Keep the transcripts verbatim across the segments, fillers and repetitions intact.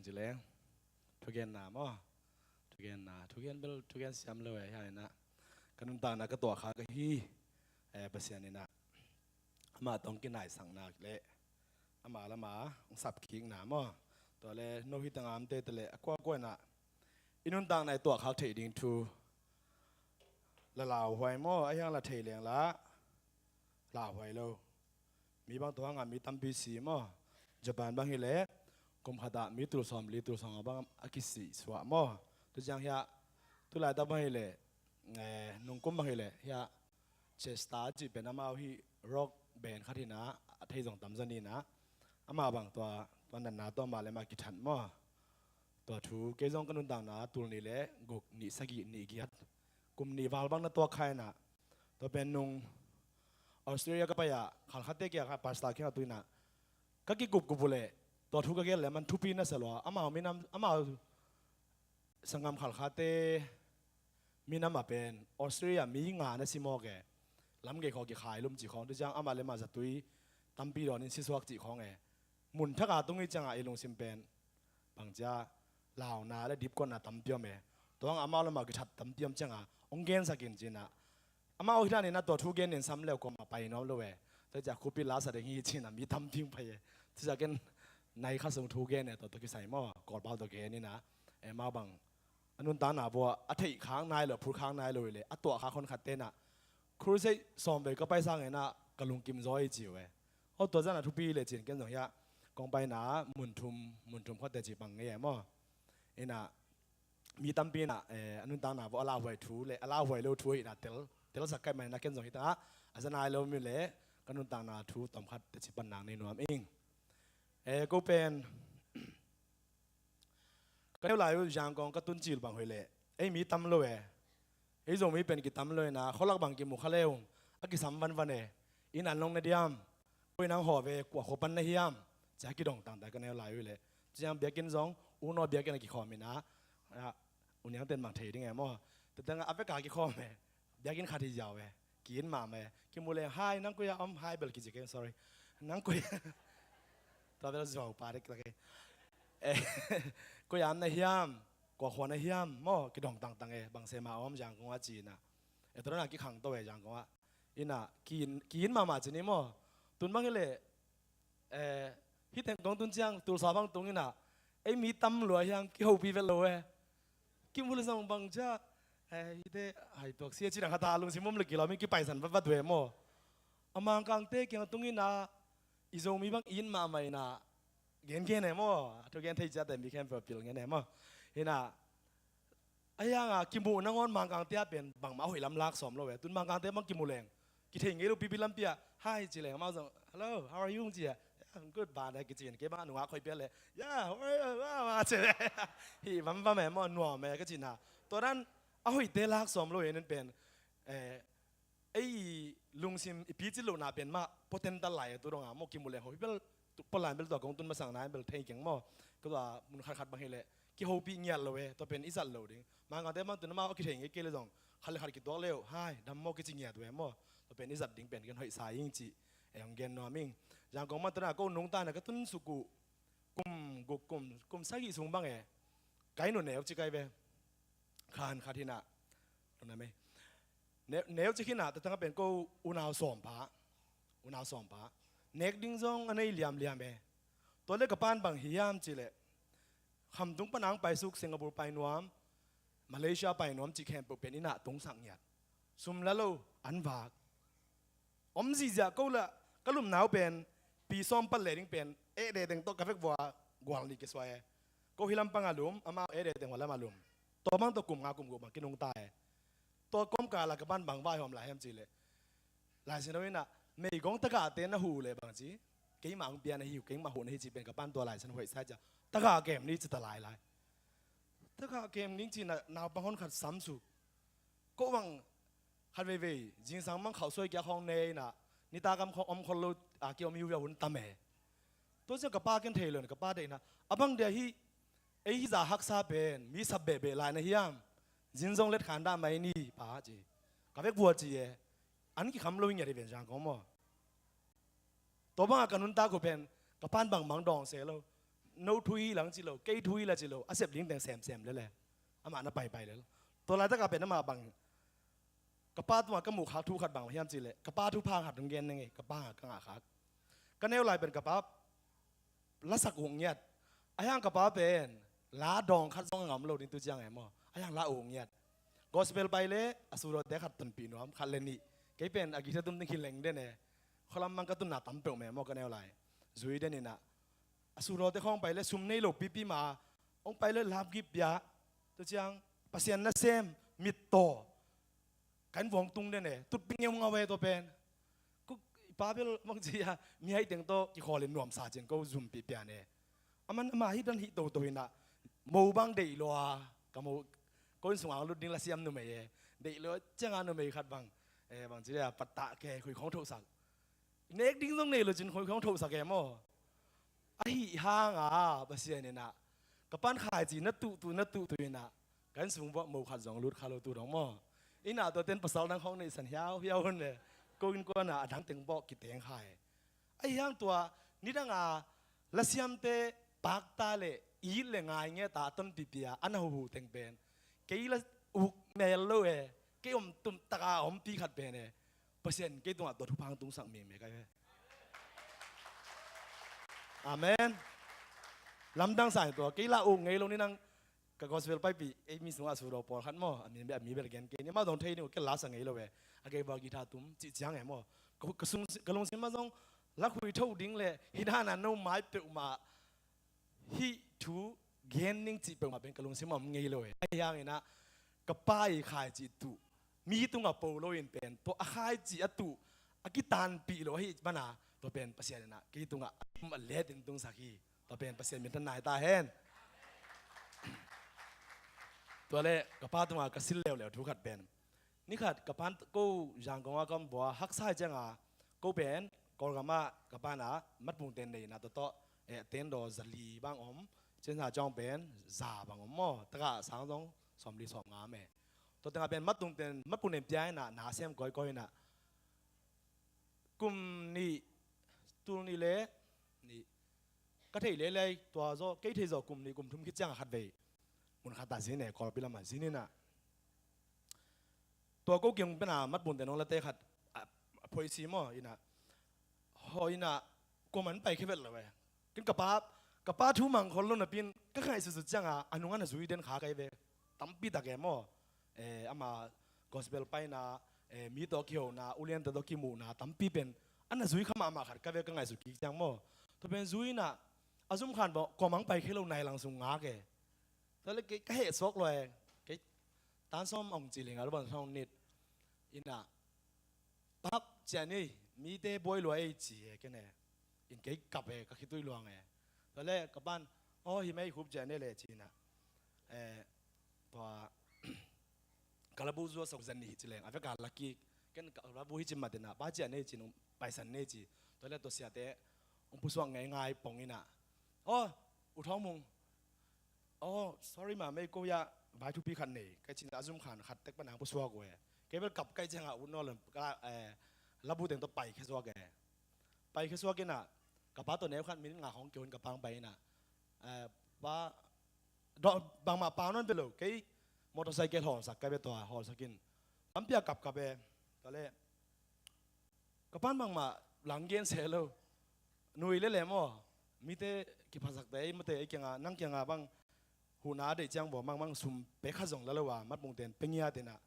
Ci leng thugenna maw, thugenna, thugen bel thugen siam lo e. Hia inah ka nuntakna ka tuahkhak ahi, eh, Pasian inah amah tawh kinaisakna le amah lama hong sapkhikna maw, tua le no hi tangamte te le a kuakua inah i nuntakna i tuahkhak theih ding thu la lauhuai maw, a hiang la thei leng la lauhuai lo. Mi bang tua hangah mi tampi si maw. Japan bang hileh kum khatah mi tul sawmli tul sawmnga bang a kisih suah maw. Tu ciang hiah tulaitak bang hileh, eh, nungkum bang hileh hiah Chester cih pen amau hih rock band khat hinah a thei zong tamzaw ninah amah bang tua, tua natna tua mah le mah kithat maw. Tua thu kei zong ka nuntakna tul nih le guk, nih sagih, nih giat, kum nih val bang na tuak kha inah, tua pen nung Australia ka pai-ah khalkhatte kia kha pastor kiangah tu inah ka kikupkup uh leh tua thu ka gen leh man thupi na sa lua. Amau minam, amau sanggam khalkhatte minam ah pen Australia mi nga na si mawk e. Lamgei khawng kikhailum cih khawng, tu ciang amah le mah zatui tampi dawnin sisuak cih khawng e. Mun thak a tung i ciangah i lungsim pen bangcia launa le dipkuatna tampi om e. Tua hang amau le amau kithat tampi om ciangah hong gensak in cinah amau hi danin a tua thu gen in sam leu kuamah pai nuam lo e. Tua ciah khupi la sa ding hi cinah mi tampi hong pai e. Tua ciah ken nai kha sung thu gen e, tua tua kisai maw, Kawlpau tua gen inah, eh, amau bang a nuntakna bua a theih khak nai lo, phur khak nai lo i le a tuah khak hon khat tenah crusade sawmvei ka pai sang inah ka lungkim zaw i ci uh e. Aw, tua zan a thupi le cin ken zong hiah kong paina mun thum, mun thum khuatte ci pang ngei e maw. Inah mi tampi inah, eh, a nuntakna bua a lauhuai thu le a lauhuai lo thu inah tel, telsak kai man inah ken zong hi tangah a za nai lo mi le ka nuntakna thu tawmkhat te ci pan nang nei nuam ing. Eh, ko pen ka neu lai uh Zangkong ka tun cil bang hoih leh ei mi tam lo e. Ei Zomi pen kitam lo inah khualak bang kimu kha le ung a kisam vanvan e. Inn an long na diam, koi nang hawh ve, kua khua pan na hiam, cia kidong tangta ka neu lai uh leh. Ciang biakinn zong unaw biakinn a kikhawm inah, ah, uniang ten bang thei ding e maw. Tetengah a veka kikhawm e. Biakinn khat hi ziau e. Ki-in mahmah e. Kimu leng, "Hi, nang koi a om?" "Hi," bel kici keng, sorry. "Nang koi a?" Tua bel zuau pa dek lak e. Eh, "Koi a om na hiam? Kua khua na hiam?" Maw, kidong tangtang e. "Bang sema om?" Zangkong a ci inah. E, tua dana kikhang to e Zangkong ah. Inah ki-in, ki-in mahmah ci ni maw. Tun bang hileh, eh, hih teng kong tun ciang tulsa bang tung inah ei mi tam lua hiang kihopih vet lo e. Kimu le zong bang cia, eh, hihte hai tuak sia ci dang khat a lungsim om le kilawm in kipaisan vatvat uh e maw. A Mangkangte kiang tung inah i Zomi bang i-in mahmah inah gengen e maw. A thugen thei ciate mi khempeuh pil ngen e maw. Inah a hiangah kimuh nangawn Mangkangte ah pen bangmah a hoih lam lak sawm lo e. Tun Mangkangte bang kimu leng kithei ngei lo pipi lampi ah, "Hi," ci leng amau zong, "Hello, how are you?" ci a, "Yeah, I'm good, bang," kici in. Kei bang a nungak hoih pial leh, "Yeah, how are you?" Ci leng hih vamvam e maw, nuam e ka cihna. Tua dan a hoihte lak sawm lo e. Nen pen, eh, ei lungsim i picit lohna pen mah poten tal lai a tu dongah maw, kimu leng hoih bel, tu palain bel tua kong tun masang nain bel thei keng maw. Ka tua mun khatkhat bang hileh kihopih ngiat lo e, tua pen i zat lo ding. Mangkangte bang tun amau a kithei ngei kei le zong khat le khat kituak leu, "Hi, dam maw?" kici ngiat uh e maw. Tua pen i zat ding pen ken hoih sa ing cih e hong gen nuam ing. Zangkong bang tun a ko nungta inah ka tun suk uh kum guk, kum, kum sagih sung bang e. Kai nu neu ci kai ve. Khan khat hinah. Lungna mei. Neu, neu ci khinah, tatang a pen ko unau sawmpha. Unau sawmpha. Nek ding zong a nei liamliam e. Tua le ka pan bang hi hiam cih leh khamtung pan ang paisuk, Singapore pai nuam, Malaysia pai nuam cih khempeuh pen inah tungsak ngiat. Sum la lo, an vak. Om zihziah ko lah ka lumna uh pen pi sawm pat le ding pen, eh, de teng tawh ka vekvua gual nih kisuai e. Ko hi lampang a lum, amau eh, de teng hua lam a lum. Tua bang tawh kum nga kum guk bang kinungta e. Tua kawmkal ah ka pan bang vaihawm lai hiam cih leh, Lai Siangtho inah meigong tagahte na huh leh bang ci, keimah ang bia na hi uh, keimah huh na hi cih pen ka pan tua Lai Siangtho hoih sa ciah, tagah kem ni ci ta lailai. Tagah kem ning cih inah naupang hon khat samsuk. Ko bang khat veivei zingsang bang khauhsuai kia khawng ne inah nitak a om khol, om khol lo a ki om hi uh a hun tam e. Tua ciang ka pa ken thei lo inah ka pa deih inah, "A bang dia hih ei hih zah haksa pen mi sap behbeh lai na hiam? Zin zong let khan dah mai ni pa," ci. Ka vekvua ci e. An kikham lo hi ngiat hi ven Zangkong maw. Tua bangah ka nuntak uh pen ka pan bangmang dawng se lo. no thu hi lang ci lo, kei thu hi la ci lo, a sep ding teng semsem lele. Amah na paipai lel. Tua laitakah pen amah bang, ka pa tungah ka muh khak thu khat bang hiam cihleh, ka pa thupha khat hong gen ning ei, ka pa hangah ka ngah khak. Ka neu lai pen ka pa lasak uh ngiat. Ahi hang ka pa pen la dawng khat zong a ngam lo ding tu ciang e maw. Ahi hang la uh ngiat. Gospel pai le a sudawte khat tonpih nuam, khat le nih. Kei pen a guitar tum ding hi leng den e. Khualam mang ka tunna tam peuh me maw ka neu lai. Zui den inah a sudawte khawng pai le sum nei lo pipi ma. Hong pai le love gift pia. Tu ciang Pasian nasem, mittaw. Kan vuang tung den e, tutpi ngeu ngau e tua pen. Kuk i pa bel bang ci a, mi hai teng tawh kikhawl in nuamsa cin ko zumpih pian e. Aman ama hi dan hi toto inah, mo bang deih lo a, ka mo, ko inn sungah lut ding la siam numei e. Deih lo ciangah numei khat bang, e, bang ci a, pattah ke, khui khawng thosak. Nek ding zong nei lo cin khui khawng thosak e maw. Ahi hanga Pasian inah ka pan khaici na tuhtuh na tuhtuh inah kan sung buah mo khat zong lut kha lo tu dong maw. Inah tua ten pasal dang khawng neihsan hiauhiau hun le ko innkuan ah a dang teng bawh kiteng khai. Ahi hang tua nidanga lasiamte pakta le it le ngai nge ta a tonpipia a na huhu teng pen kei la uk mel lo e, kei om tumtaka ompi khat pen e. Pasian kei tungah tua thupha hong tungsak meme kai ve. Amen. Lamdang sa hi tua, kei la uk ngei lo ni nang ka gospel paipih ei mi sungah a sudaw pawlkhat maw, a mi, a mi bel gen kei ni, amau dong thei ni uh, kei la sa ngei lo ve. A kei bawk guitar tum cih ciang e maw. Ka, ka, sung, ka lungsim mah zong la khui tho ding le hi dana no mai peuhmah hih thu gen ning cih peuhmah pen ka lungsim ah om ngei lo e. Ahi hanginah ka pa i khaici tuh mi tungah po loin pen tua a khaici a tuh a kitanpih lo ahi mana tua pen Pasian inah kei tungah a tum a letin tungsak hi. Tua pen Pasian minthan nai ta hen. Tua le ka pa tungah ka sil leuleu thu khat pen Nikhat ka pan ko Zangkong a ka om bua haksa hi cianga ko pen Kawlgam ah ka pan a matpungten nei na tawtawh eh, tendaw zali bang om, ciansa cawng pen za bang om maw, taka sang zong sawmli sawmnga me. Tua tengah pen matpungten, matpungten pia ina na sem kawikawi ina kum nih, tul nih le nih ka thei lelei tua zaw, kei thei zaw kum nih kum thum khit cianga khat vei mun khat ah zin e, Kawlpi lamah zin ina tua ko kiang pena matpungte nong late khat a, a phoisi maw ina, ho ina kuaman pai khe vet lo e. Ken ka pa, ka pa thu mang khol lo napin ka ngaihsutsut cianga a nung ana zui den kha kai ve. Tampi tak e maw. Eh, ama gospel paina, eh, mi tawh kihona, uliante tawh kimuhna tampi pen ana zui kha mahmah khat ka ve ka ngaihsut kik ciang maw. Tua pen zui ina a zum khan bawh kuamang pai khe lo nai lang sung ngak e. Tua le kei ka heh suak lua e. Kei tan sawm ong ci ling a luban sawm nit ina pap cian ei, mite buai lua ei ci e ken e. In kei kap e, ka khitui luang e. Tua le ka pan, aw hi mei hup cian ei le ci ina. Eh, tua kalabu zua sok zan ni hi ci leng a veka laki ken kalabu hi ci matina pa cian ei ci nung paisan nei ci. Tua le tua siate ong pusuak ngei ngai pong ina. Aw, u thawng mung. Oh, sorry ma, mei ko ya vai thupi khat nei kai cin a zum khan khat tek panang pusuak uh e. Kei bel kap kai cianga ut naw lon ka, eh, labu teng tawh pai khe suak e. Pai khe suak ina ka pa tawh neu khat minit nga khawng kihun ka pang pai ina, eh, pa dawh bangmah pau nawn ve lo, kei motorcycle hawlsak kai ve tua hawlsak in lampia kapkap e. Tua le ka pan bangmah lang gen se lo. Nui le le maw, mite kiphasakte ei mate ei kianga nang kianga bang huhna a deih ciang baw mangmang sum pek khat zong la lo a matpungten pengia tena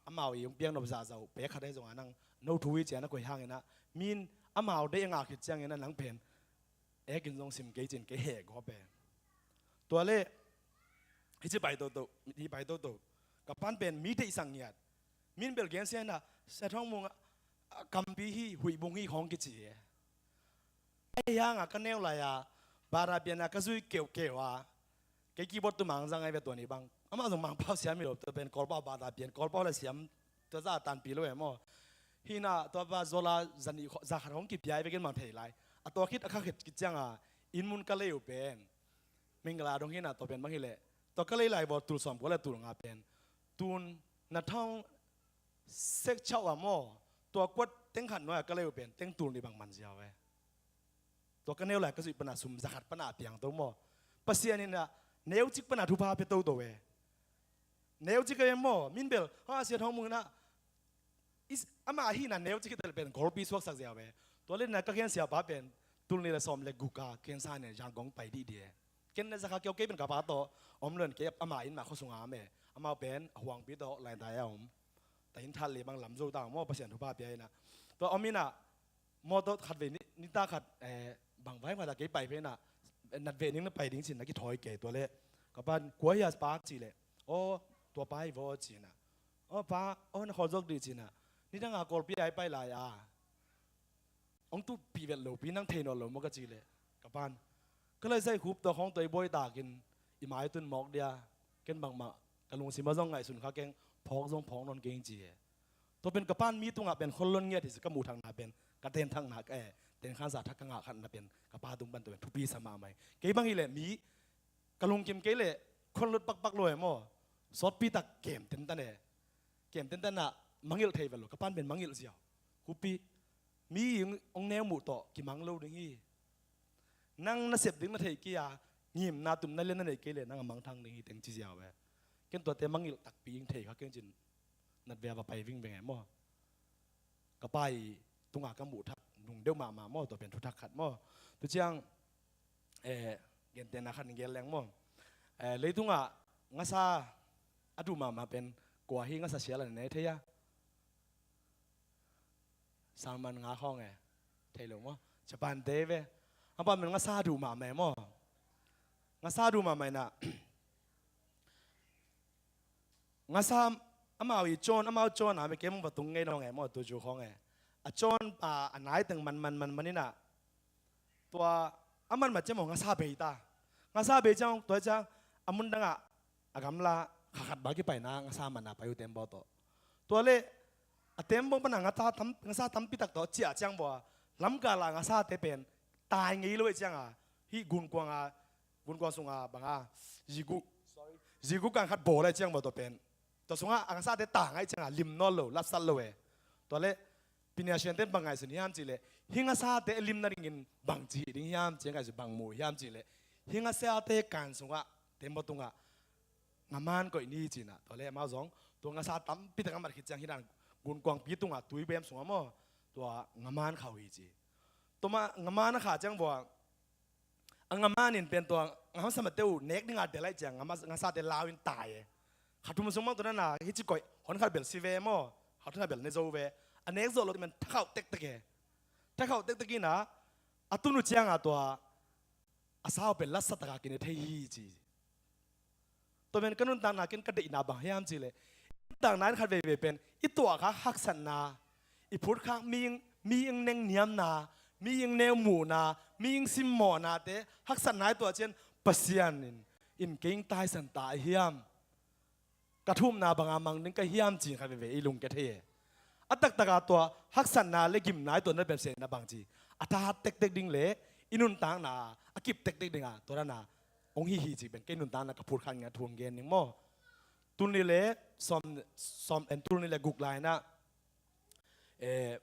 amau i hong piang nop zahzah uh pek khat ei zonga nang no thu hi cia na koih hangina min amau deih a ngah khit ciangina nang pen ekin zong sim kei cin kei heh gawp e. Tua le hici pai toto, hi pai toto ka pan pen mi deihsak ngiat. Min bel gen siana sia thawng mung a kampi hi huih bung hi khawng kici e. Ahi hanga ka neu lai a bara piana ka zui keuhkeuh a kei keyboard tu mang zang ai ve tua ni bang amah zong mangpau siam hi lo tua pen Kawlpau bara pian Kawlpau la siam tua za tanpi lo e maw. Hina tua ba zola zani za khat hong kipia ai ve ken mang thei lai. A tua khit a kha khit kicianga inn mun ka lei uh pen Mingala dong hina tua pen bang hileh tua ka lei lai baw tul sawm kua le tul nga pen tun na thawng sek chauh a maw tua kuat teng khat nuai a ka lei uh pen teng tul ni bang man ziau e. Tua ka neu lai ka zuih pana sum za khat pana a piang to maw. Pasian in ah neucik pana thupha pia toto e. Neucik e maw, min bel ha sian hong muna. Ama hina neucik hi tel pen golpi suaksak ziau e. Tua le na ka khen siapa pen tulni le sawm le guka khen sa ne Yangon pai dih di e. Ken na zakha keu kei pen ka pa tawh om lon kei ama in ma khuasunga me. Ama pen a huangpi tawh lain ta a om. Ta in that le bang lam zo ta maw, Pasian thupha pia ina. Tua om ina mawtaw khat ve ni, nita khat, eh, bang vai khat a kei pai phei na, nat ve ning na pai ding cin na kithawi kei tua le. Ka pan kua hi a pa ci le. Aw, tua pa hi vaw ci na. Aw pa, aw na khawl zok di ci na. Nidang a golpi ai pai lai a. Ong tu pi vet lo, pi nang thei nawn lo maw ka ci le. Ka pan. Ka lai zai khup tua khong tua i bawi takin i mai tun mawk dia. Ken bangmah ka lungsim a zong ngaihsun kha keng, phawk zong phawk nawn keng ci e. Tua pen ka pan mi tungah pen khol lon ngiat hi si ka muh thakna pen, ka ten thakna ka e, ten khansa thak ka ngah khatna pen, ka pa tung pan tua pen thupi sa mahmah hi. Kei bang hi le mi, ka lungkim kei le, khol lut pakpak lo e maw. Sawtpi tak kem tentan e. Kem tentan ah mangilh thei vet lo, ka pan pen mangilh ziau. Khupi, mi ong neu muh tawh kimang lo ding hi. Nang na sep ding na thei kei a, ngimna tumna lian na nei kei le, nang a mangthang ding hi teng ci ziau e. Ken tuate mangilh takpi ing thei kha keng cin. Nat ve a va pai vingveng e maw. Ka pa i tunga ka muh thak nung deuh mahmah maw, tua pen thu thak khat maw. Tu ciang, eh, gentehna khat in gel leng maw. Eh, leitungah ngasa a duh mahmah pen kua hi, ngasa sial a ne thei a. Salmon nga khawng e. Thei lo maw. Japan te ve. Hapa min ngasa duh mahmah e maw. Ngasa duh mahmah ina. Ngasa amau i cawn, amau cawn a mi kem va tung ngei nong e maw, tu cu khawng e. A cawn pa a nai teng man man man man ina. Tua a man ma ciang maw ngasa bei ta. Ngasa bei ciang tua ciang a mun dangah a gamla kha khat bal kipaina ngasa man a pai uh tembaw tawh. Tua le a tembaw pana ngasa tam, ngasa tampi tak tawh ciah ciang baw a lamkala ngasate pen tai ngei lo e ciang a, hih gunkuang a, gunkuang sunga banga zigu, zigu kan khat baw le ciang baw tua pen. Tua sungah a ngasate ta ngai ciang a lim nawn lo, latsat lo e. Tua le Piniasian ten bang ngaihsun hiam cih leh, hih ngasate a lim nadingin bang ci ding hiam cih ngaihsun, bang mu hiam cih leh, hih ngasate kan sungah tembaw tungah ngaman koih ni ci na. Tua le amau zong tua ngasa tampi tak a mat khit ciang hih dan gunkuangpi tungah tui bem sungah maw, tua ngaman khauh hi ci. Tua mah ngaman a khah ciang vua a ngamanin pen tua ngamsa mate uh nek dinga tel lai ciang ngama, ngasate lau in tai e. Kha thum sung mang tua na na hi ci koih hon khat bel si ve maw, kha thum khat bel ne zo ve. A nek zawh lo ti men thakhauh tektek e. Thakhauh tektek ina a tun uh cianga tua a sau pen latsa taka kine thei hi ci. Tua pen ka nuntakna ken ka deihna bang hiam cih leh, i nuntakna in khat veivei pen i tuahkhak haksatna, i phutkhak mi, mi ing neng niamna, mi ing neu muhna, mi ing simmawhnate haksatna i tuah cian Pasian in, in kei ing taisan ta ahi hiam? Ka thumna banga mang ding ka hiam ci khat veivei i lungkia thei e. A taktaka tua haksatna le gimna i tuahna pemsenna bang ci a tha tektek ding le i nuntakna a kip tektek dinga tua dana hong hi hi ci pen kei nuntakna ka phut khan ngia thu hong gen ning maw. Tulni le sawm, sawm en tulni le guk laina, eh,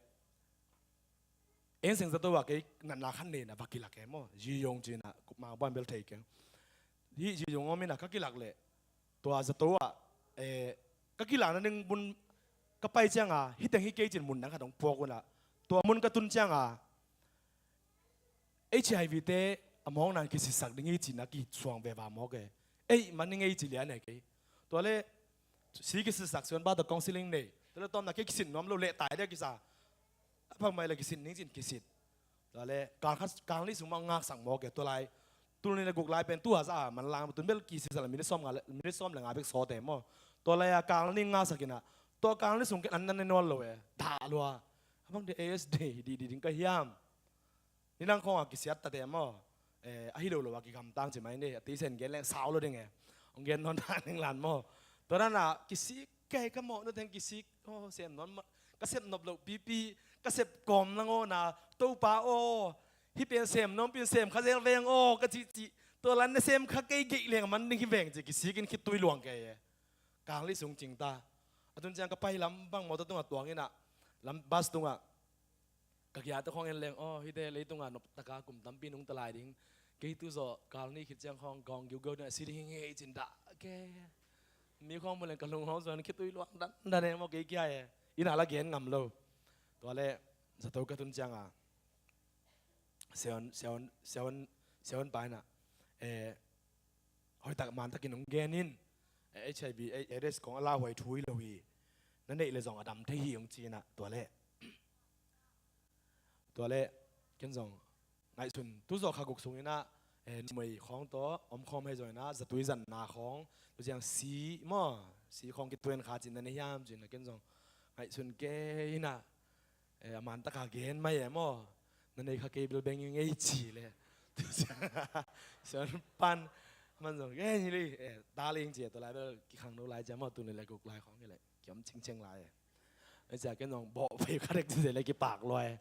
enseng zato a kei natna khan neina va kilak e maw. Ziyong cina kupma buan bel thei keng. Hi ziyong om ina ka kilak le tua zato ah, eh, ka kilakna ding mun ka pai cianga hiteng hi kei cin mun dang khat hong puak una. Tua mun ka tun cianga HIV te a mawngna kisitsak ding hi cina kisuang veva mawk e. Ei man ning ei ci lian e kei. Tua le si kisitsak suan ba tawh counseling nei. Tua le tawmna kei kisit nuam lo leh tai dia kisa. A phak mai le kisit ning cin kisit. Tua le kang khat kang li sung mah ngaksak mawk e tua lai. Tulni le guk lai pen tu haza a man lang tun bel kisitsak le minute sawm nga le, minute sawm le nga bek sawte maw. Tua lai a kang li ngaksak ina. Tua kang li sung ken an nan ne nual lo e. Dah lua. A bang de ASD di di ding ka hiam. Ni nang khawng a kisiat tate maw. Eh, a hi lo lo a kigamtang ci mai ni, a tisen gen leng sau lo ding e. Hong gen nawn dan ding lan maw. Tua dan a kisik kei ka mawh na teng kisik. Oh, sem nawn ma, ka sep nop lo pipi, ka sep kawm nangawna, Topa aw, hi pen sem nawn pin sem kha zel veng aw, ka cih cih. Tua lan na sem kha kei geih leng man ding hi veng ci kisikin khit tui luang kei e. Kang li sung cing ta. A tun ciang ka pai lam bang mawtaw tungah tuang ina, lam bus tungah ka giate khawng en leng, aw, hite leitunga noptaka kum tampi nungta lai ding, Kei tu zawh kal nih khit ciang khawng gawng giugiau ding a si ding hi ngei cin dah ke. Mi khawng mu leng ka lung hawng zuan khitui luang dandan e maw, kei kia e. Inn ah la gen ngam lo. Tua leh zato ka tun ciang a Siawn, Siawn, Siawn, Siawn pa in ah, eh, hoihtak mantakin hong gen in, eh, H I V, eh, AIDS kong a lauhuai thu hi lo hi. Na neih leh zong a dam thei hi hong ci in ah. Tua leh, tua leh ken zong ngaihsun, tu zawh kha guk sung in ah, eh, numei khawng tawh om khawm hi zong in ah, zatui zanna khawng, tu ciang si maw, si khawng kituan kha cin na nei hiam cin ah, ken zong ngaihsun kei in ah, eh, a man taka gen mai e maw, na nei kha kei bel beng i ngei ci leh. Tu ciang Siawn pan man zong gen hi li, eh, darling ci e, tua lai bel kikhang no lai ci a maw, tu ni leh guk lai khawng hi leh kiom cingcing lai e. Ei cia ken zong bawh phei kha dek ci leh kipak lua e.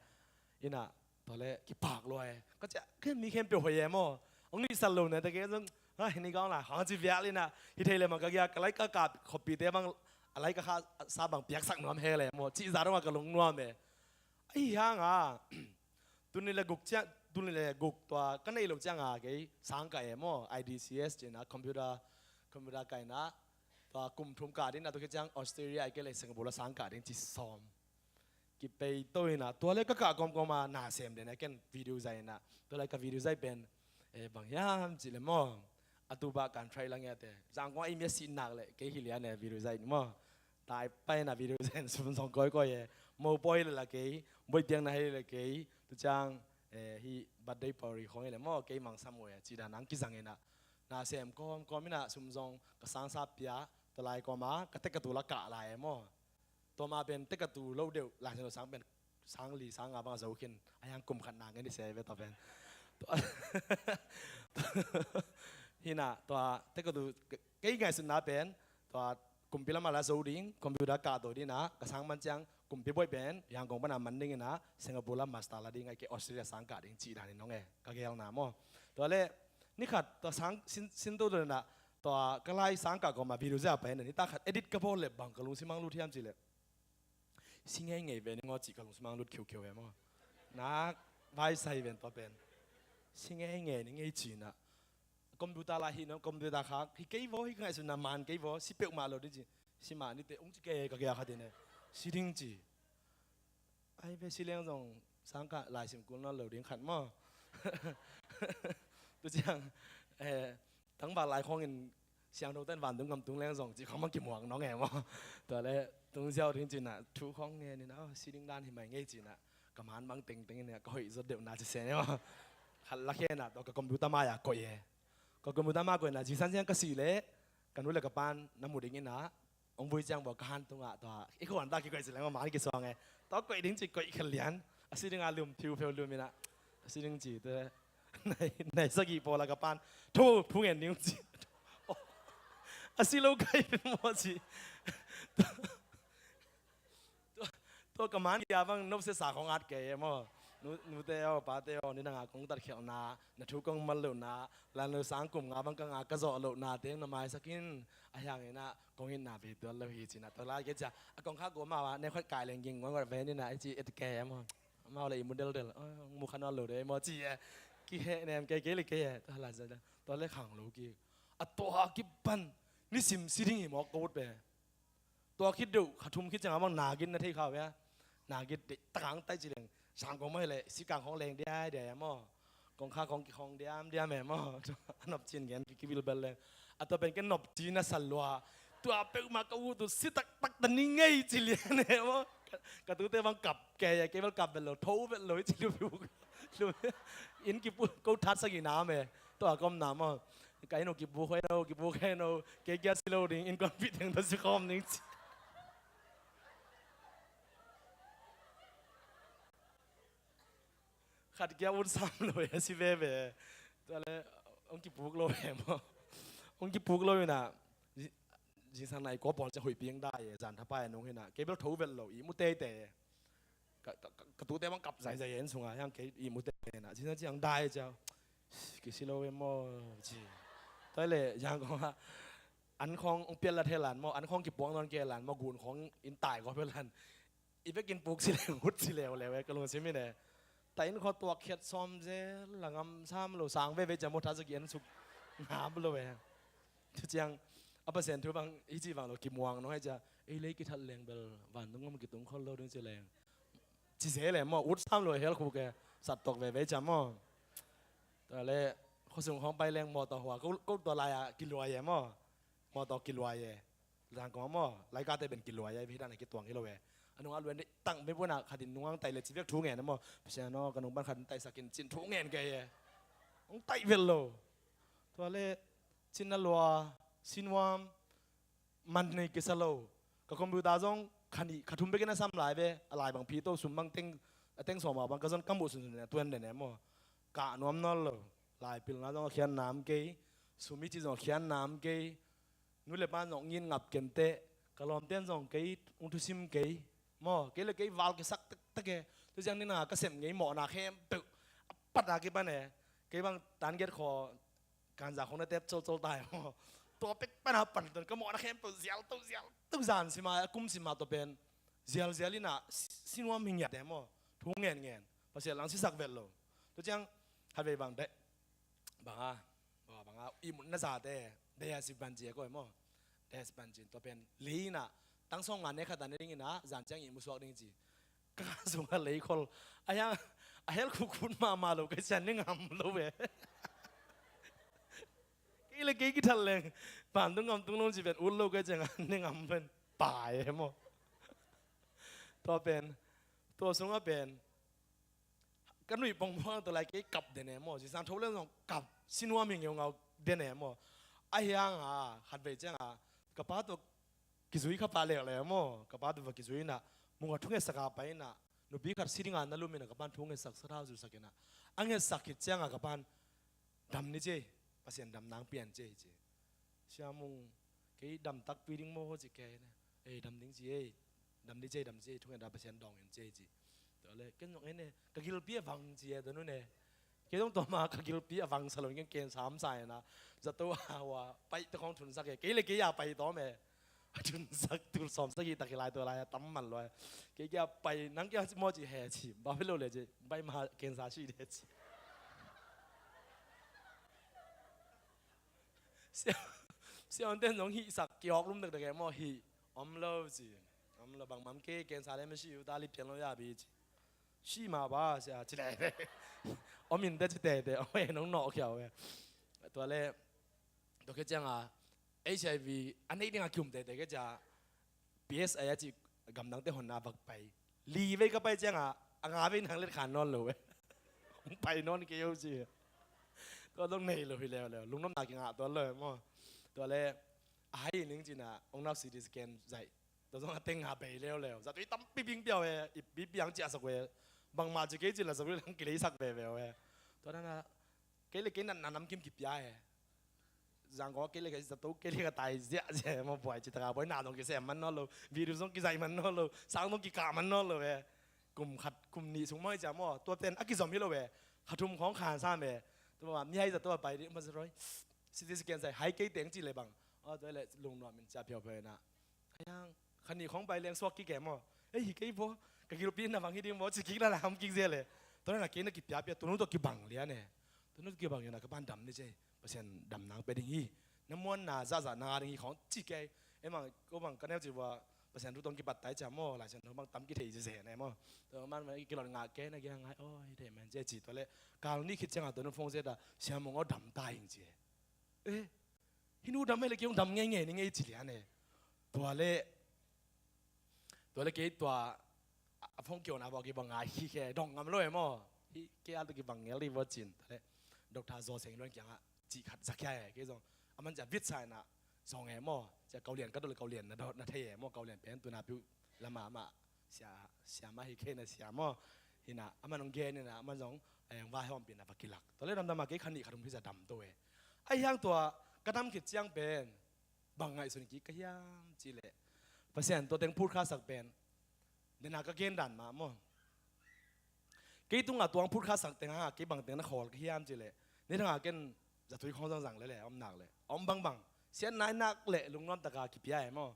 In ah, tua leh kipak lua e. Ka cia ken mi khempeuh hoih e maw. Hong nihsat lo ne, ta ken zong, ha, hih ni gaung lai khawng ci vial in ah. Hi thei leh mah ka gia, ka lai ka kap khuapite bang, a lai ka kha sa bang piaksak nuam he leh maw, cih zah dong a ka lung nuam e. Ahi hang a, tuni leh guk ciang, tuni leh guk tua ka neih loh ciang a kei sang kah e maw, I D C S ci in ah, computer, computer kah in ah, tua kum thum kah ding in ah, tua khit ciang Australia ahih kei leh Singapore la sang kah ding ci sawm. Kipei to in ah, tua leh ka kah kawmkawm a na sem den a ken video zaih in ah, tua lai ka video zaih pen, eh, bang hiam cih leh maw, a tu bah kan try lang e te. Zang kong a i mi a sih nak leh kei hi lian e video zaih ni maw. Tai pai in ah video zaih in sum zong kawikawi e. Mopawi leh la kei, boih piakna hi leh kei, tu ciang, eh, hih birthday party khawng hi leh maw, kei mangsam uh e, cih dan ang kizang in ah. Na sem kawmkawm in ah sum zong ka sangsa pia, tua lai kawm a ka tek ka tu la kah lai e maw. Tua mah pen tek ka tu lo deuh, Lai Siangtho sang pen sang li sang nga bang a zo khin, a hiang kum khat na ngei ni se ve tua pen. Tua, hi in ah, tua tek ka tu, kei ngaihsutna pen, tua kumpi lam a la zo ding, computer kah to ding in ah, ka sang man ciang, kumpi buaih pen Yangon pan a man ding in ah, Singapore la master la ding, ahih kei Australia sang kah ding cih dan in hong e, ka gelna maw. Tua leh ni khat tua sang sin, sin to to in ah, tua ka lai sang kah kawm a video zaih a pai in ah, nitak khat edit ka bawl leh bang ka lungsim hong lut hiam cih leh, si ngeingei ve ning aw cih ka lungsim hong lut khiukheu e maw. Nak vai sai ven tua pen. Si ngeingei ning ei ci in ah. Computer lai hi na, computer khak hi kei vaw, hi ka ngaihsutna man kei vaw, si peuhmah lo ding ci. Si mah ni teh ung ci kei, ka kia khat in e. Si ding ci. Ai ve, si leng zong sang kah lai sim kul nawn lo ding khat maw. Tu ciang, eh, tangval lai khawng in siangtho ten vantung gam tung leng zong cih khawng bang kimuak nong e maw. Tua leh tung ziau ding ci in ah, thu khawng ngen in ah, oh, si ding dan hi mai ngei ci in ah, ka man bang tengteng in ah, ka hoih zot deuh na ci se ne maw. Khat la khen ah, tua ka computer mai ah koih e. Ka computer mai ah koih in ah, zingsang ciang ka sih leh ka nu leh ka pa'n na mu ding in ah, hong vui ciang bawh ka han tungah tua i khuan ta kikoih ci leng maw, man kisuang e. Tua koih ding ci koih kha lian. A si ding a lum, thiu pheu lum in ah. A si ding ci te. Nai, nai sagih pawl a ka pa'n, tho, thu ngen ding ci. Oh, a si lo kai pe maw ci. Tua, tua ka man kia bang nopsiasa khawng at kei e maw. Nu, nute aw, pate aw, nidang a kong tatkhialhna, na thu kong man lohna, Lai Siangtho sang kum nga bang ka ngak ka zawh lohna teng na maisak in, a hiang in ah kong itna ve tuan lo hi ci in ah, tua lai kei cia a kong khak gua mah a, ne khuat kai leng ging nguan nguat ve ni in ah, ei ci et kei e maw. Amau leh i mu deldel, oh, mu kha nawn lo de maw ci e. Kihehnem kei kei leh kei e, tua lai zah tua leh khang lo kik. A tua kipan nisim si ding hi mawk ka ut pen. Tua khit deuh, kha thum khit ciang a bang nagin na thei kha uh hia? Nagin deih tak hang tai ci leng, sang kong mah hi leh, si kang khawng leng diaidiai a maw. Kong kha kong kikhawng diamdiam e maw. A nop cin gen ki, kibilbel leng. A tua pen ken nop cin a sa lua. Tua peuhmah ka ut uh si taktak ta ni ngei ci lian e maw. Ka, ka tute bang kap kei a, kei bel kap vet lo, tho vet lo i ci liu piu. Inn kipu, ko that sagih na me. Tua ka omna maw. Ka inn uh kipu khuai no, kipu khuai no. Kei kia si lo ding, innkuanpih teng tawh si khawm ding ci. Khat kia ut sam lo e, si veve. Tua leh hong kipuk lo e maw. Hong kipuk lo in ah, zi-, zingsang nai kua pawl ciang hoih piang dai e, zan thapai a nung hi in ah. Kei bel tho vet lo, ihmu teitei e. Ka, ka, ka, ka tute bang kap zaizai e, inn sungah hiang kei ihmu teitei in ah. Zingsang ciang dai ciang, kisi lo e maw ci. Tua leh Yangon ah an khawng hong pial la thei lan maw, an khawng kipuak nawn kei lan maw, gun khawng in tai kua pia lan. I vekin puk si leng, hut si leuleu e, ka lungsim in e. Taih inn khua tuak khiat sawm zel la, ngam sam lo, sang veve ciang maw, tha za ki en suk ngam lo ve. Tua ciang a Pasian thu bang hi ci vang lo, kimuang nong hai cia, ei lei kithat leng bel vantung gam kitung khol lo ding ci leng, ci zel e maw, ut sam lo, hell khuk e, sat tuak veve ciang maw. Tua le khuasung khawng pai leng mawtaw hua, ko, ko tua lai-ah kiluai e maw, mawtaw kiluai e. Zangkong maw, laikate pen kiluai a, hih dan a kituang hi lo e. A nungah luan deih tang, mei buanah khatin nungang taih le ci vek thu ngen a maw, Pasian aw, ka nung pan khatin taihsak in, cin thu ngen kei e. Hong taih vel lo. Tua le cin a lua, sinuam, man nei kisa lo. Ka computer zong kha nih kha thum bekin a sam lai ve, a lai bang phi to, sum bang teng, a teng sawm a bang ka zon ka muh sunsun a tuan den e maw. Kah nuam nawn lo. Laipilna zong a khian nam kei, sum i ci zong a khian nam kei. Nu le pa zong ngin ngap kenteh, ka lawmten zong kei hong thusim kei maw, kei le kei val kisak tektek e. Tua ciang nina ka sem ngei mawhna khempeuh a pat a kipan e. Kei bang tan get khaw kanza khong na tep colcol tai maw. Tua pek pan a pan ton ka mawhna khempeuh zial to, zial to, zan sima, a kum sima tua pen zialzial ina si, sinuam hi ngiat e maw. Thu ngen ngen, Pasian lang sisak vet lo. Tua ciang khatvei bang deh banga, banga, banga ihmutna zate, dialysis ban ci a koi maw. Dialysis ban ci, tua pen lei ina tang sawm nga ne khat a ne ding ina, zan ciang ihmu suak ding ci. Ka sung a lei khol a hiang, a hell khukkhut mahmah lo, kei ciang ne ngam lo ve. Kei le kei kithat leng vantung gam tung lo ci pen ut lo, kei ciang ne ngam pen pai e maw. Tua pen, tua sungah pen ka nuih pongpong tua lai kei kap den e maw, zingsang tho leng zong kap, sinuam hi ngeungau den e maw. A hiang a khatvei ciang a ka pa tua kizui kha pah leuleu maw, ka pa tua va kizui ina, mung a thungetsak a pai ina, nupi khat si dinga na lum ina ka pan thungetsak, sathau zusak ina, a ngetsak khit ciang a ka pan dam ni ci ei, Pasian dam nang pian ci ei ci. Sia Mung, kei dam takpi ding maw ci kei ne. Ei, dam ding ci ei. Dam ding ci ei, dam ci ei, thungen da Pasian dawng in ci ei ci. Tua le ken zong ei ne, ka gilpi a vang ci e tua nu ne. Kei zong tua ma ka gilpi a vang sa lo, ken ken sam sa e na. Zato a hua pai te khong thunsak e, kei le kei a pai tawm e. A thunsak tul sawm sagih tak hi lai, tua lai a tam man lo e. Kei kia pai, nang kia maw ci he ci, ba pi lo le ci, bai ma ken sa ci de ci. Sia, sia on ten zong hih sak kiawk lum dekdek e maw, hih om lo ci. Om lo, bangmah om kei, cancer le masi uh ta lip thian lo ya bi ci. Si ma ba sia ci le. Om in te ci tete, om e nong nawh khiau e. Tua le, tua ke ciang a, H I V a neih ding a kium tete ke cia, P S I a ci gamdangte honna vak pai. Li vei ka pai ciang a, a nga vei nang let khan nawn lo e. Hong pai nawn kei o ci. Tua dong nei lo hi leuleu, lungnopna kingah tuan lo e maw. Tua le, a hai ning cina, hong nau C T scan zaih. Tua zong a teng a bei leuleu. Zatui tampi bing piau e, i bi piang ciahsak e. Bangmah ci kei ci la zatui lang kileisak veve e. Tua nana, kei le kei natna namkim kipia e. Zangkong kei le kei zato kei le ka tai ziahziah e maw, buai ci taka buai, na zong kisem man nawn lo, video zong kizaih man nawn lo, sang zong kikah man nawn lo e. Kum khat, kum nih sung maw i cia maw, tua ten a kizom hi lo e. Kha thum khawng khan sam e. Tua ma mi hai zato a pai dih ma zaroi. C T scan zaih hai kei teng ci le bang. Aw, tua le lungnuam in cia phiauphia ina. Ayang, kha nih khawng pai leng suak kik e maw. Ei, hi kei baw, ka gilpi na bang hi ding baw, ci kik na la ham kik zel e. Tua na kei na kipiapia, tunu tawh kibang lian e. Tunu tawh kibang lian a ka pan dam ni cei. Pasian dam nang pe ding hi. Na muan na zahzah na ding hi khawng ci kei. Ei mang, ko bang ka neu ci baw, Pasian thu tawng kipat tai cia maw, Lai Siangtho bang tam kithei ci zen e maw. Tua man ma kilawt ngah kei na kia ngai, aw, hi thei man ci e ci tua le. Kal ni khit ciang a tua nu phone zet a, Sia Mung aw dam ta hing ci e. Eh, hih nu dam hei le kei hong dam ngeingei ni ngei ci lian e. Tua le, tua le kei tua a, a phone kion a vawh kei vawh ngai hi khe dong ngam lo e maw. Hih kei a tua kei vang ngel di vawh cin. Tua le, Doctor Zaw Seng Luan kiangah cih khat za kia e. Kei zong, a man cia vit sa ina zong e maw. Cia Kaulian ka dol Kaulian na dot na thei e maw. Kaulian pen tuna piu lama mah. Sia, sia mah hi kei na sia maw. Hina, a man hong gen ina, a man zong, a yang vai hawm pina va kilak. Tua le damdam a kei kha nih kha thum hi cia dam to e. A hiang tua, ka dam khit ciang pen, bang ngaihsun kik ka hiam ci le. Pasian tua teng phut kha sak pen. Nena ka gen dan mah maw. Kei tunga tuang phut kha sak teng a, kei bang teng na khawl ka hiam ci le. Ni thanga ken zatui khawng zangzang le le, om nak le. Om bangbang. Sian nai nak le lungnuam taka kipia e maw.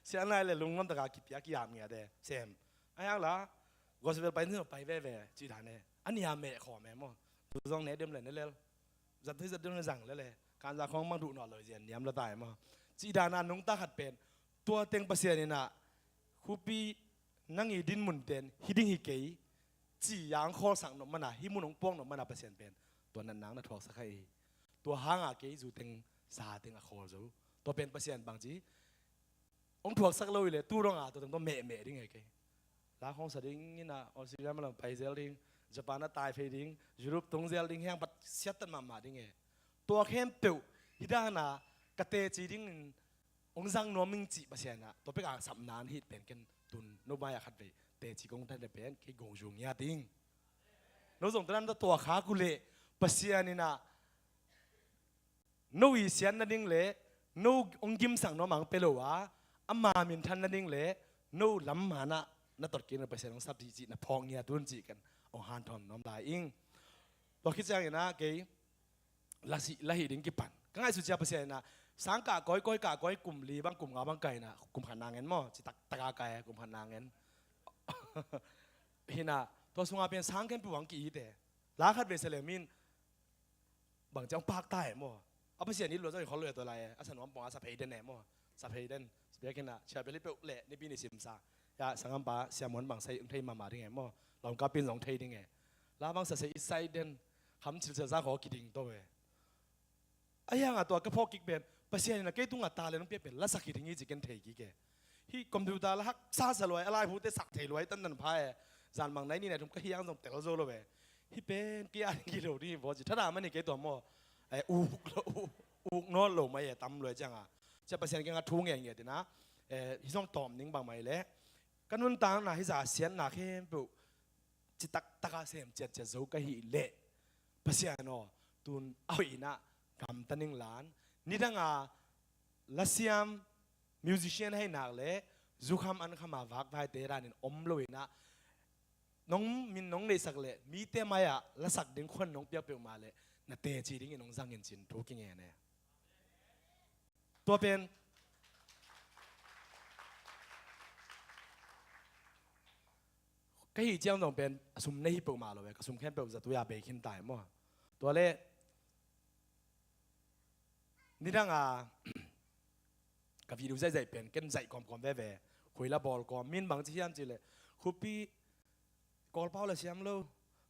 Sian nai le lungnuam taka kipia kiam ngiat e. Sem. A hiang la, Gospel pai ni pai veve cih dan e. A nia meh khawm e maw. Tu zong ne dem le ne lel. Zat thei zat dem le zang le le. Kanza khawng mang duh nawn lo zian niam lo ta e maw. Cih dan a nungta khat pen tua teng Pasian in ah khuapi nang i din mun ten hi ding hi kei ci a hong khawlsak nop man a, hih mun hong puak nop man a Pasian pen tua natna hong na thuaksak kha hi. Tua hang a kei zu teng sa teng a khawl zo. Tua pen Pasian bangci hong thuaksak lo hi leh tu dong a tua teng tua mehmeh ding e kei. La khawng sa ding in ah Australia malam pai zel ding, Japan a tai phei ding, Europe tung zel ding, hiang pat siattat mahmah ding e. Tua khempeuh hih dan a ka teci dingin hong zang nuam ing cih Pasian in ah tua pek a sapna na hih pen ken tun no mai a khatvei teci kong tan le pen kei gong zu ngiat ding. No zong tua dan tua khak uh leh Pasian in ah no i siat nading le no hong gimsak nuam a hong pia lo a, ama minthan nading le no lam man ah na tot kik na Pasian hong sap dih cih na phawk ngiat un cih ken hong hanthawm nuam lai ing. Tua khit ciangin ah kei la si, la hih ding kipan ka ngaihsut ciang Pasian in ah sang kah kawi, kawi kah kawi, kum li bang kum nga bang kai in ah kum khat na ngen maw, ci taktak a kai kum khat na ngen. Hi in ah tua sung a pen sang khempeuh hong ki-it e. La khatvei sa le min bang ciang pak ta e maw. A Pasian it lua zong i khol lua e tua lai e. A sa nuam pong a sa phei den e maw. Sa phei den. Biakinn ah sia beli peuh le nipi ni simsa. Ya sanggam pa sia muan bang sai hong thei mahmah ding e maw. Lawm ka pin zong thei ding e. La bang sa sai i sai den. Kham cil sia za khaw kiding to e. A hiang a tua ka phawk kik pen Pasian in ah kei tung a talent hong piak pen la sak hi ding hi ci ken thei kik e. Hih computer la haksa sa lua e, a laiphute sak thei lua e, tantan pha e. Zan bang nai ni nai thum ka hiang zong tel zo lo e. Hih pen kei a ding ki lo ding hi vaw ci. Thadah man hi kei tua maw. Eh, uk lo, uk nawn lo mai e, tam lua e ciang a. Cia Pasian kiang a thu ngen ngen ding a. Eh, hih zong tawm ning bang mai le. Ka nuntakna hih za siatna khempeuh citak taka sem ciatciat zo ka hih leh Pasian aw, tun a hoih in ah gamta ning lan. Nidang a lasiam musician hei nak le zukham ankham a vakvaite dan in om lo in ah nong min nong neihsak le mite mai ah lasak ding khuan nong piak peuhmah le na teci dingin nong zangin cin thu kingen e. Tua pen ka hih ciang zong pen a sum nei hi peuhmah lo e, ka sum khempeuh zatui a bei khin ta e maw. Tua le nidang a ka video zaihzaih pen ken zaih kawmkawm veve. Khui la bawl kawm, min bang ci hiam ci le khuapi Kawl pau la siam lo,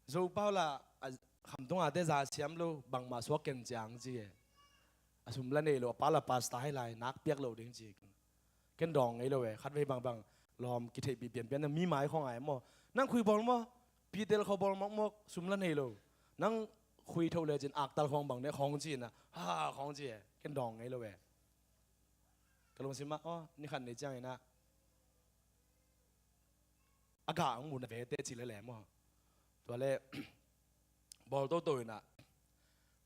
Zo pau la a khamtung a te za siam lo, bangmah suak ken ciang ci e. A sum la nei lo, a pa la pasta hai lai nak piak lo ding ci. Ken dawng ngei lo e, khatvei bangbang lawm kitheihpih pianpian na mi mai khawng ai maw. Nang khui bawl maw, pitel kho bawl mawkmawk, sum la nei lo. Nang khui tho le cin aktal khawng bang ne khawng ci na, ha khawng ci e, ken dawng ngei lo e. Ka lungsim ah, aw, ni khat nei ciangin ah a gah ang mun a vete ci le le maw. Tua le bawl toto in ah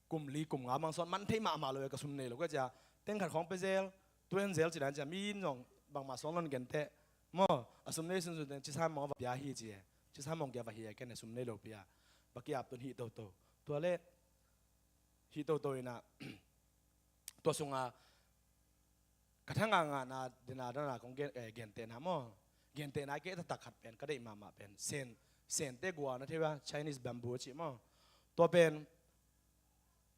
kum li kum nga mang sawn man thei mahmah lo e, ka sum nei lo ka cia. Teng khat khawng pe zel, tuen zel ci dan cia, mi in zong bangmah sawn lon gen teh maw. A sum nei sunsun teng ci san mawng a va pia hi ci e. Ci san mawng kia va hi e, ken e sum nei lo pia. Va ki ap tun hih toto. Tua le hih toto in ah tua sung a ka thang a ngahna dena dana kong gen, eh, gentehna maw. Gentehna kei taktak khat pen ka deih mahmah pen sen, sente gua na thei a, Chinese bamboo a cih maw. Tua pen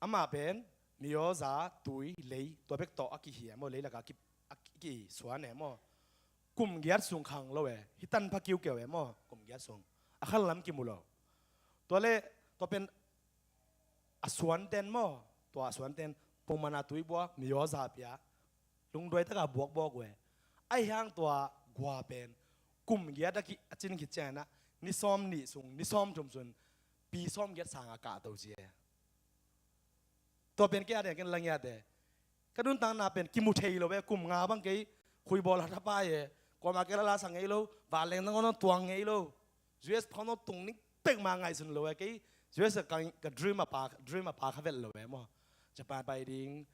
amah pen miawza, tui, lei, tua bek tawh a kihia maw, lei lakah a ki, a ki, kisuan e maw. Kum giat sung khang lo e, hih tanpha kiukiau e maw, kum giat sung. A khan lam kimu lo. Tua le tua pen a suanten maw, tua a suanten pongmana tui buak, miawza pia, lungduai taka buakbuak uh e. Ahi hang tua gua pen kum giat a ki a cin khit ciangin ah ni sawm nih sung, ni sawm thum sun pi sawm giat sang a kahto ci e. Tua pen kei a deng ken la ngiat e. Ka nuntakna pen kimu thei lo e, kum nga bang kei khui bawl hathapai e. Kuamah kei la la sa ngei lo, vanleng nangawn tuang ngei lo. U S phawng tung ning pek ma ngaihsun lo e kei. U S ka, ka dream a pa, dream a pa kha vet lo e maw. Japan pai ding,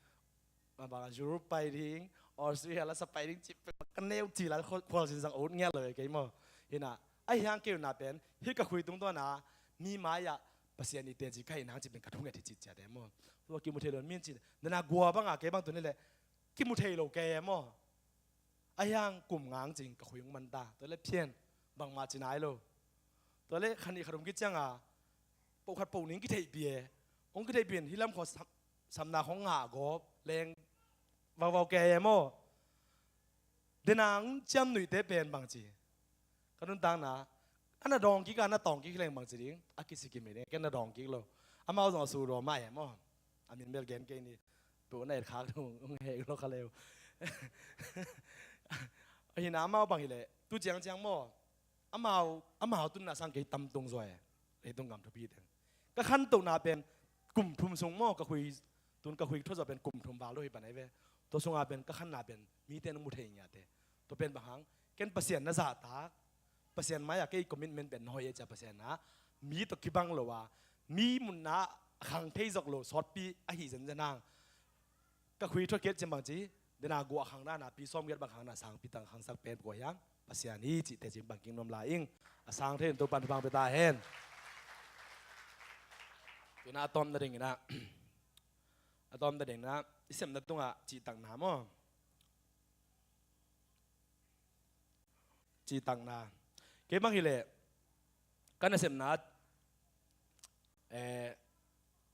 ma ba Europe pai ding, Australia la sa pai ding cih pek ma ka neu ci la khual sin zang ut ngiat lo e kei maw. Hi na, ahi hang kei na pen hih ka khui tungtawn a mi mai ah Pasian i teci ka hih nang cih pen ka thunget hi cih ciat e maw. Tua kimu thei lo min cih na na gua bang a kei bang tu ni le kimu thei lo kei e maw. Ahi hang kum ngang cing ka khui hong man ta. Tua le phian bangmah ci nai lo. Tua le khan i khat um kicianga, po khat po ning kitheihpi e. Hong kitheihpi in hi lam khawng sam, samna khawng ngah gawp leng vauvau kei e maw. Denang ciamnuihte pen bangci, ka nuntakna, a na dawng kik a, na tawng kik leng bangci ding, a kisikim hi ding, ken na dawng kik lo. Amau zong a su daw mah e maw. A min bel gen kei ni. Tu na et khak dong hong hek lo kha leu. Ahina amau bang hileh tu ciangciang maw. Amau, amau tunna sang kei tam tung zaw e. Leitung gam thupi teng ka khantohna pen kum thum sung maw, ka khui, tun ka khui thuzaw pen kum thum val lo hi pan ai ve. Tua sunga pen ka khanna pen mite nong mu thei ngiate. Tua pen bang hang, ken Pasian na zahtak, Pasian mai-ah kei commitment pen na hoih e cia Pasian ah mi tawh kibang lo a, mi munna a khang thei zok lo sawtpi ahi zenzen hang. Ka khui thuakhiat cin bangci, dena guah khang dana pi sawmgiat bang khang na sangpi tang khangsak pen kua hiang Pasian hi cih teci bangking nuam lai ing. A sang thei in Topan thupang pia ta hen. Tuna a tawm nading ina, a tawm nading ina, i sepna tungah cihtakna maw? Cihtakna. Kei bang hileh ka nasepna, eh,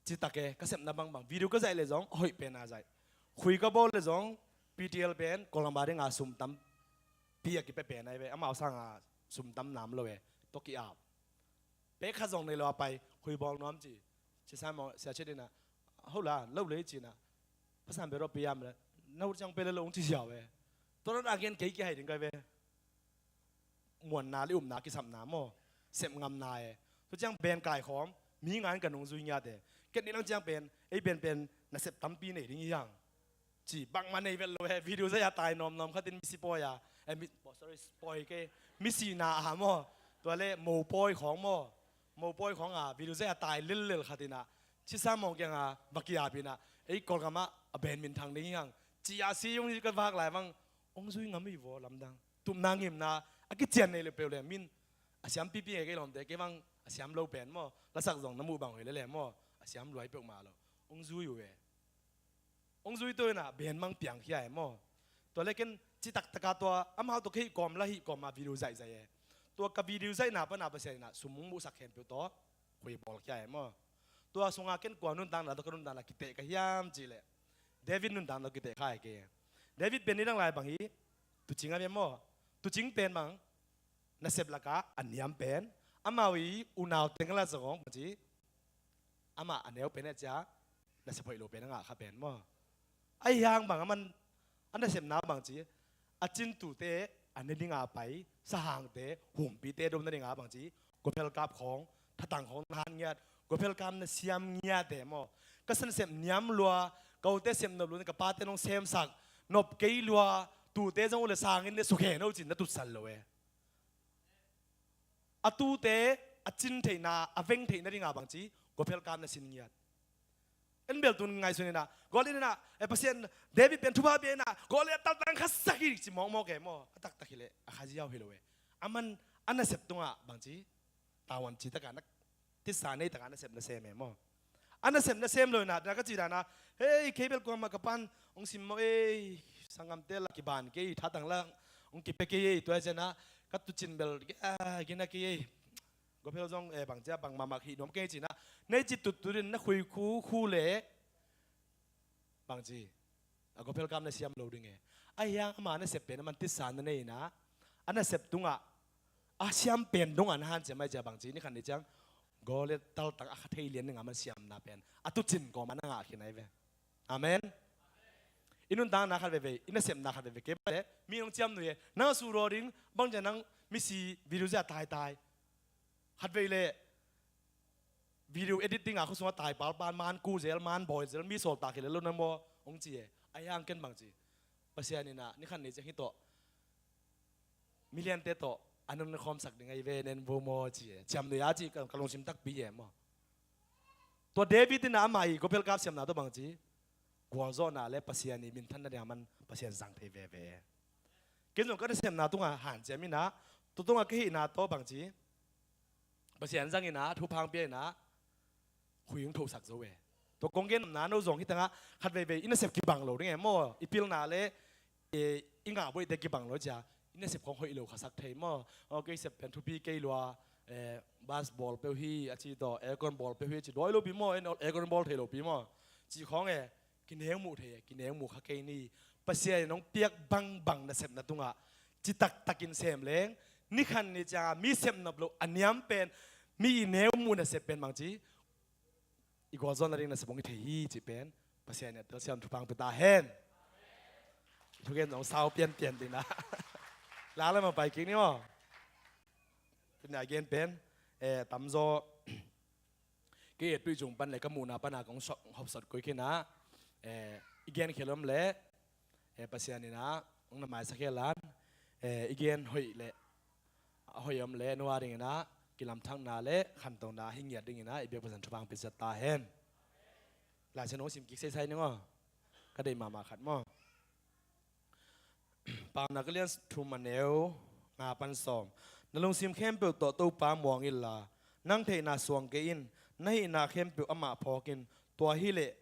cihtak e, ka sepna bangbang video ka zaih leh zong a hoih pen a zaih. Khui ka bawl leh zong P T L pen Kolkata dinga sum tampi a kipia pen ai ve. Amau sanga sum tam nam lo e. Tua ki-ap. Pek khat zong nei lo a pai, khui bawl nuam ci. Ci sa maw, sia ci dina, ho la lo le cina. Pasan bero piam le, na ut ciang pe le lo ong ci ziau e. Tua na gen kei kihai ding kai ve. Muanna le upna kisapna maw, sep ngamna e. Tua ciang ben kai khawm, mi ngan ka nung zui ngiat e. Ken ni lang ciang pen, ei pen pen na sep tampi nei ding hiang. Ci bangmah nei vet lo he, video zaih a tai nawmnawm khatin misi pawi a, eh, mi, oh, sorry, pawi kei, misi na a maw. Tua le mo pawi khawng maw, mo pawi khawng a video zaih a tai lellel khatin a, ci sa mawng kiang a va kiap in a, ei Kawlgam ah a ben minthang ding hi hang. Ci a si yung ka vak lai bang, ong zui ngam hi vaw lamdang. Tupna ngimna a kician nei le peuh le min, a siam pipi nge kei lawmte, kei bang a siam lo pen maw, lasak zong na muh bang hoih le le maw, a siam luai peuhmah lo. Ong zui uh e. Ong zui to ina ben mang piang khia e maw. Tua le ken citak taka tua amau tua ka hih kawm la hih kawm a video zaih zaih e. Tua ka video zaihna pana Pasian ina sum ong muhsak khen peuh tawh khui bawl khia e maw. Tua sunga ken kua nuntakna tawh ka nuntakna kiteh ka hiam cih leh David nuntakna tawh kiteh kha e kei. David pen ni dang lai bang hi, tucing a bia maw. Tucing pen bang nasep lakah a niam pen, amau i unau teng la zong bangci, amah a neu pen e cia, nasep hoih lo pen a ngah kha pen maw. Ahi hang bang aman a nasepna bangci, a cintute a ne dinga pai, sahangte, humpite dom na dinga bangci, guaphelkap khawng, thatang khawng na han ngiat, guaphelkap na siam ngiat e maw. Ka san sep niam lua, ka ute sep nop lua, ka pate nong semsak nop kei lua, tute zong uh le sangin ne sukhen ho cin na tutsal lo e. A tute a cin theihna, a veng theihna dinga bangci guaphelkap na sin ngiat. En bel tun ngaihsun ina, Goliat ina, eh, Pasian, David pen thupha bia ina, Goliat taltang khasak hi ci mawkmawk e maw. A taktak hileh a khaziau hi lo e. Aman a nasep tungah bangci tavuan ci taka na tisa nei taka nasep nasem e maw. A nasep nasem lo ina, na ka ci dana, hei, kei bel kuamah ka pan ong sim maw ei, sanggamte la kiban kei, thatang la ong kipia kei ei, tua ciana ka tucin bel, ah, gina kei ei. Guaphel zong, eh, bangcia bang mahmah hih nuam kei cina, nei ci tuttutin na khui khu khu le bangci a guaphelkap na siam lo ding e. Ahi hang ama nasep pen aman tisa na nei ina, a nasep tungah a siam pen dongah na hanciam ai cia bangci ni khan ni ciang Goliat taltang a kha thei lian ding aman siamna pen a tucin kawm a na ngah khin ai ve. Amen. I nuntakna khat veve, i nasepna khat veve kei bale mi nong ciam nui e. Nang a suraw ding bangcia nang misi video zia taitai khat vei le video editing a khuasung a tai palpal man ku zel, man bawi zel, mi sawltak hi le lo na maw ong ci e. Ahi hang ken bangci, Pasian ina ni khan ni ciang hi tawh miliante tawh a nung na khawmsak ding ahi ve nen vo maw ci e. Ciam nui a ci ka, ka lungsim takpi e maw. Tua David ina ama i guaphelkap siamna tawh bangci gualzawhna le Pasian i minthanna ding aman Pasian zang thei veve e. Ken zong ka nasepna tungah hanciam ina, tua tungah ka hihna tawh bangci Pasian zang ina, thupha pia ina, khui hong thosak zo e. Tua kong gen omna no zong hi tangah khat veivei i nasep kibang lo ding e maw. I pilna le i ngah buaite kibang lo cia i nasep khong hoih lo khasak thei maw. Aw, kei sep pen thupi kei lua, eh, bus bawl peuh hi a ci tawh, aircon bawl peuh hi a ci, dawi lopi maw, en aircon bawl thei lopi maw, ci khawng e, kineu muh thei e, kineu muh kha kei ni. Pasian in hong piak bangbang nasepna tungah citaktakin sem leng, ni khat ni ciangah mi sepnop loh a niam pen, mi i neu muh nasep pen bang ci, i gualzawhna ding nasep hong hi thei hi cih pen Pasian in a telsiam thupha hong pia ta hen. Thugen zong sau pianpian ding a. La lam a pai kik ni maw. Tuni a gen pen, eh, tamzaw kei et pui cung pan le ka muhna pana kong hopsot koi khin a, eh, i gen khel om le, eh, Pasian in a hong na maisak khel an, eh, i gen hoih le a hoih om le nua dingin a kilamthakna le khantona hi ngiat dingin a i biak Pasian thupha hong pia ciat ta hen. Laisiangtho hong sim kik seisai ning aw. Ka deih mahmah khat maw. Paunak a lian thum, a neu nga pan sawm. Na lungsim khempeuh tawh Topa muang inla, nang theihna suang kei in. Na hihna khempeuh amah phawk in. Tua hileh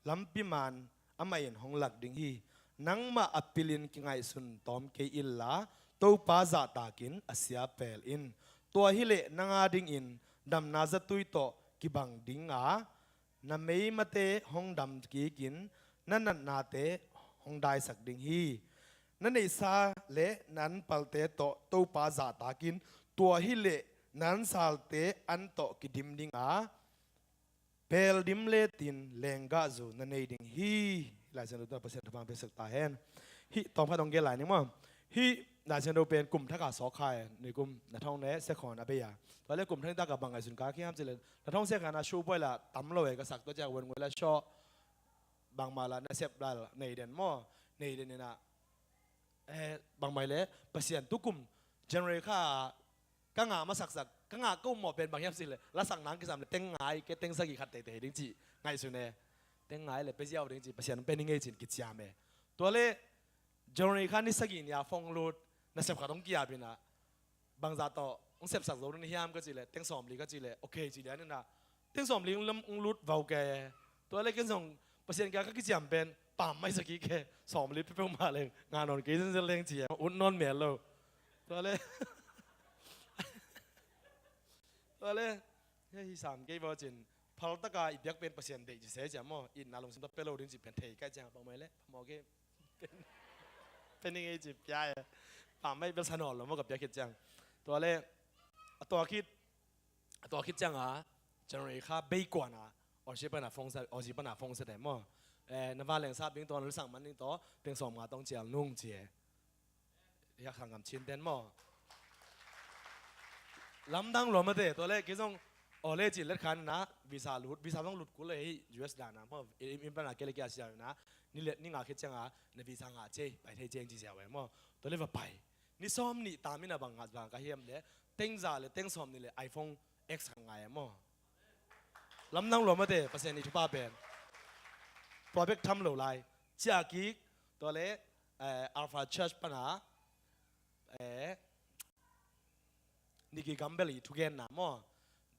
lampi man amah in hong lak ding hi. Nangmah a pilin kingaihsun tawm kei inla, Topa zahtakin a sia pel in. Tua hileh nang adingin damna zatui tawh kibang ding a, na meimate hong dam kikin, na natnate hong daisak ding hi. Na neihsa le na anpalte tawh Topa zahtakin. Tua hileh na ansalte an tawh kidim ding a, pel dim letin lenggahzu na nei ding hi. Laisiangtho tawh Pasian thupha hong pia sak ta hen. Hih tawmkhat hong gen lai ning maw. Hih Laisiangtho pen kum thak a sawk kha e, nikum na thong ne sekhawn a bei a. Tua le kum thak nitak a bang ngaihsun ka hiam cih le, na thong sekhawn a shu buai la tam lo e, ka sak tua ciang wan ngui la shaw. Bangmah la nasep la nei den maw. Nei den in a, eh, bangmah le Pasian tukum January kha ka ngah masaksak, ka ngah ka um mawh pen bang hiam cih le, lasak nang kisam le teng nga i ke teng sagih khat teitei ding cih ngaihsun e. Teng nga i le pia ziau ding cih Pasian hong pia ning ei cih in kiciam e. Tua le January kha ni sagih ni a phone lut, nasep khat hong ki-ap in a, bangzah tawh hong sepsak zo ding na hiam ka cih le, teng sawmli ka cih le, okay ci lian in a, teng sawmli hong lut vau ke. Tua le ken zong Pasian kiang ka kiciam pen pammaih sa kik e, sawmli peuhpeuh mah leng ngah nawn kei zenzen leng ci e, ut nawn mel lo. Tua le, tua le, hih sam kei vau cin, phaltaka i biak pen Pasian deih ci se ciam maw, itna lungsim tawh pia lo ding ci pen thei kai ciang pammaih le phamawh kei. Pia ning ei ci pia e. Pammaih bel sa nawn lo maw ka pia khit ciang. Tua le, a tua khit, a tua khit ciang a, January kha bei kuan a, Aussie pana phone sa, Aussie pana phone sa te maw. Eh, na vanleng sap ding tawh, na lusang man ding tawh, teng sawm nga tawh hong cial nung ci e. Hiak sanggam Chin ten maw. Lamdang lua mate, tua le kei zong aw le cih let khan na, visa lut, visa zong lut kul le hi, U S dan a maw, i, i, i pana kei le kei a sia na, ni le, ni nga khit ciang a, na visa ngah cei, pai thei cei ci sia ve maw. Tua le va pai. Ni sawm nih tam in a bang ngah bang ka hiam le, teng za le teng sawm nih le iPhone X khat ngah e maw. Lamdang lua mate, Pasian i thupha pen. Tua bek tham lo lai. Ciah kik, tua le, eh, Alpha Church pana, eh, Nicky Gamble i thugenna maw.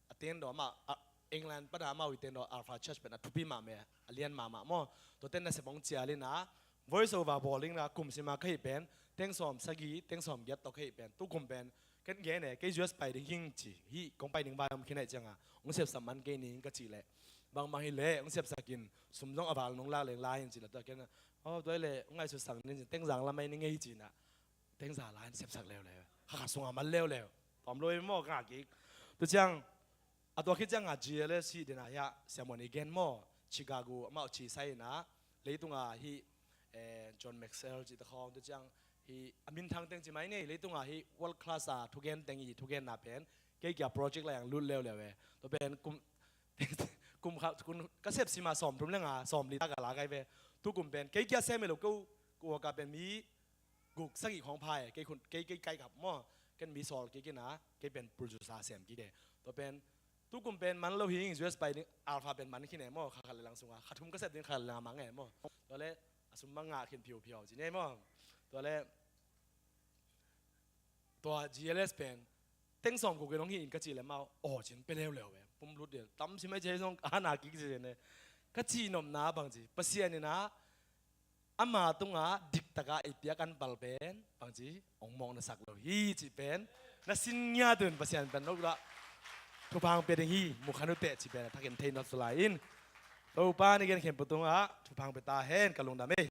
A tengdaw amah, a, England pana amau i tengdaw Alpha Church pen a thupi mahmah, a lian mahmah maw. Tua ten nasep hong cial in a, voice over bawl ding na kum sima ka hih pen, teng sawm sagih, teng sawm giat tawh ka hih pen, tukum pen, ken gen e, kei U S pai ding hing ci, hih kong pai ding vai om khin ahih ciang a, hong sepsak man kei ning ka cih leh, bangmah hi leh, hong sepsak in, sum zong a val nong lak leng lai in ci na tua ken a, aw, tua hi leh, hong ngaihsutsak ning ci, teng zang lam ahi ning ei ci na, teng za lai in sepsak leuleu. Kha khat sungah man leuleu. Tawm lo hi maw ka kik. Tua ciang, a tua khit ciang a G L S hi den a hiah, siamuan i gen maw, Chicago, amau ci sai in a, leitung a hi, eh, John Maxwell ci ta khawng, tua ciang hi, a minthang teng ci mai nei, leitung a hi, world class a, thugen teng i, thugenna pen, kei kia project la yang lut leuleu e. Tua pen, kum, kum kha, kum, ka sep sima sawm thum le nga, sawm li tak a la kai ve. Tukum pen, kei kia sem e lo ko, ko ka pen mi, guk sagih khawng pha e, kei khun, kei, kei kai kap maw, ken mi sawl kik in a, kei pen producer sem kik e. Tua pen, tukum pen man lo hi ing, U S pai ding, Alpha pen man khin e maw, kha khat le lang sungah, kha thum ka sep ding kha khat le lang a mang e maw. Tua le, a sum mang ngah khin phiuphiau ci ne maw. Tua le, tua G L S pen, teng sawm guk in hong hi in ka cih le mau, aw cin pe leuleu e, pum lut dil, tam si mai ci zong, a na kik ci ne. Ka cih nopna bang ci, Pasian in a, ama tungah diktaka i piak anpal pen bangci hong mawk na sak lo hi cih pen na sin ngiat un Pasian pen no lah thupha pia ding hi, mu kha uh teh ci pen a thakin thei nop sa lai in, Topa na gen khempeuh tungah thupha pia ta hen, ka lungdam ei.